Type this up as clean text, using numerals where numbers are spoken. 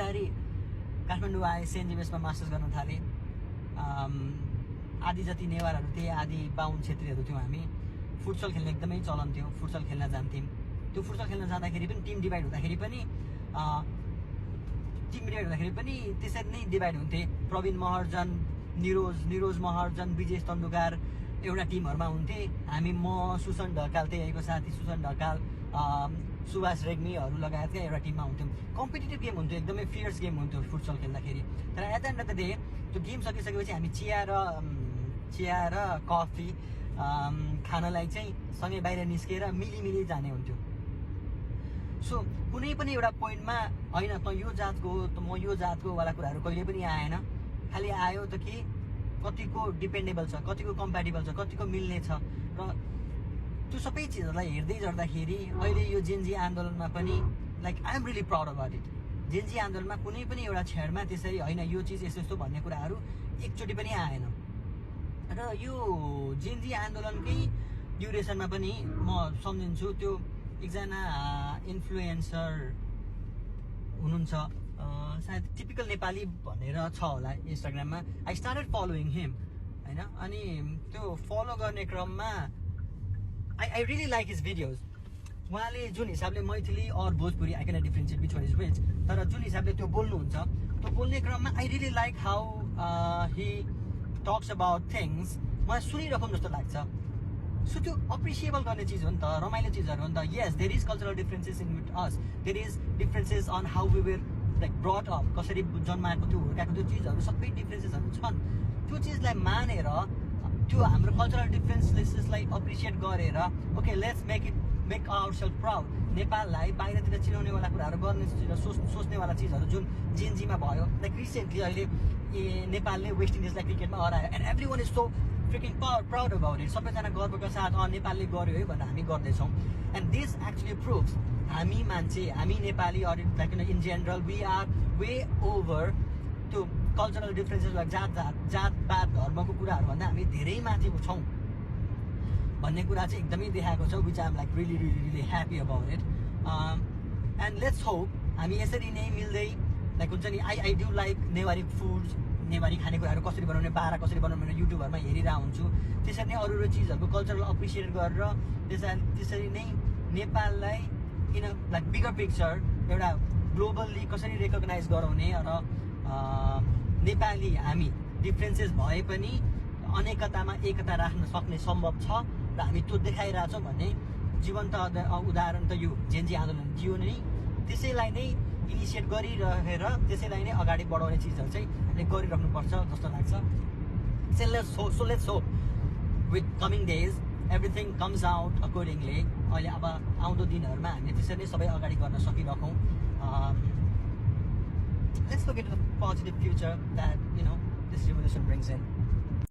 बिस्तारै काठमाडौँ आएँ, saint जेभियर्समा masters गर्न थालेँ। आधी जति नेवारहरू थिए, आधी बाहुन छेत्रीहरू थियौँ हामी। फुटसल खेल्ने एकदमै चलन थियो, फुटसल खेल्न जान्थ्यौँ। त्यो फुटसल खेल्न जाँदाखेरि पनि टिम डिभाइड हुँदाखेरि पनि त्यसरी नै डिभाइड हुन्थे। प्रवीण महर्जन, निरोज महर्जन, विजेश तन्दुकार एउटा टिमहरूमा हुन्थे। हामी, म, सुसन ढकाल, त्यहीको साथी सुसन ढकाल, सुभाष रेग्मीहरू लगायतका एउटा टिममा हुन्थ्यौँ। कम्पिटिटिभ गेम हुन्थ्यो, एकदमै फियर्स गेम हुन्थ्यो फुटसल खेल्दाखेरि। तर at the end of the day त्यो गेम सकिसकेपछि हामी चिया र कफी खानलाई चाहिँ सँगै बाहिर निस्केर मिली जाने हुन्थ्यो। सो कुनै पनि एउटा पोइन्टमा होइन त यो जातको हो, त म यो जातको वाला कुराहरू कहिले पनि आएन। खालि आयो त कि कतिको डिपेन्डेबल छ, कतिको कम्प्याटेबल छ, कतिको मिल्ने छ। र त्यो सबै चिजहरूलाई हेर्दै जाँदाखेरि अहिले यो जेनजी आन्दोलनमा पनि like I am really proud about it. Gen Z आन्दोलनमा कुनै पनि एउटा क्षणमा त्यसरी होइन यो चिज यस्तो यस्तो भन्ने कुराहरू एकचोटि पनि आएन। र यो जेनजी आन्दोलनकै ड्युरेसनमा पनि म सम्झिन्छु, त्यो एकजना इन्फ्लुएन्सर हुनुहुन्छ, सायद टिपिकल नेपाली भनेर छ होला इन्स्टाग्राममा। आई स्टार्टेड फलोइङ हिम होइन। अनि त्यो फलो गर्ने क्रममा I really like his videos. उहाँले जुन हिसाबले मैथिली और Bhojpuri, I can differentiate which is which, तर जुन हिसाबले त्यो बोल्नुहुन्छ, त्यो बोल्ने क्रममा I really like how he talks about things. मलाई सुनिरकम जस्तो लाग्छ। सो त्यो अप्रिसिएबल गर्ने चिज हो नि त, रमाइलो चिजहरू हो नि त। Yes, there is cultural differences in with us, there is differences on how we were like brought up, कसरी जन्माएको, त्यो हुर्काएको, त्यो चिजहरू सबै डिफ्रेन्सेसहरू छन्। त्यो चिजलाई मानेर, त्यो हाम्रो कल्चरल डिफ्रेन्सेसलाई अप्रिसिएट गरेर, okay let's make ourself proud. नेपाललाई बाहिरतिर चिनाउनेवाला कुराहरू गर्ने सोच्नेवाला चिजहरू जुन जेनजीमा भयो, लाइक रिसेन्टली अहिले नेपालले वेस्ट इन्डिजलाई क्रिकेटमा हरायो and every one is so freaking proud about it. सबैजना गर्वका साथ नेपालले गर्यो है भनेर हामी गर्दैछौँ। एन्ड दिस एक्चुली प्रुभ्स हामी मान्छे, हामी Nepali like in general we are way over त्यो कल्चरल डिफ्रेन्सेस, जातपात धर्मको कुराहरूभन्दा हामी धेरै माथि छौँ भन्ने कुरा चाहिँ एकदमै देखाएको छ। Which I am like really really really happy about it. And let's hope हामी यसरी नै मिल्दै, लाइक हुन्छ नि, I do like Newari foods, Newari खानेकुराहरू कसरी बनाउने, बाह्र कसरी बनाउने भनेर युट्युबहरूमा हेरिरहेको हुन्छु। त्यसरी नै अरू चिजहरूको कल्चरल अप्रिसिएट गरेर त्यसरी नै नेपाललाई in a like bigger picture एउटा ग्लोबल्ली कसरी रेकगनाइज गराउने र नेपाली हामी डिफ्रेन्सेस भए पनि अनेकतामा एकता राख्न सक्ने सम्भव छ र हामी त्यो देखाइरहेछौँ भन्ने जीवन्त उदाहरण त यो जेनजी आन्दोलन थियो नै। त्यसैलाई नै इनिसिएट गरिरहेर त्यसैलाई नै अगाडि बढाउने चिजहरू चाहिँ हामीले गरिराख्नुपर्छ जस्तो लाग्छ। So let's hope with coming days everything comes out accordingly। अहिले अब आउँदो दिनहरूमा हामीले त्यसरी नै सबै अगाडि गर्न सकिरहौँ। Let's look into the positive future that this revolution brings in.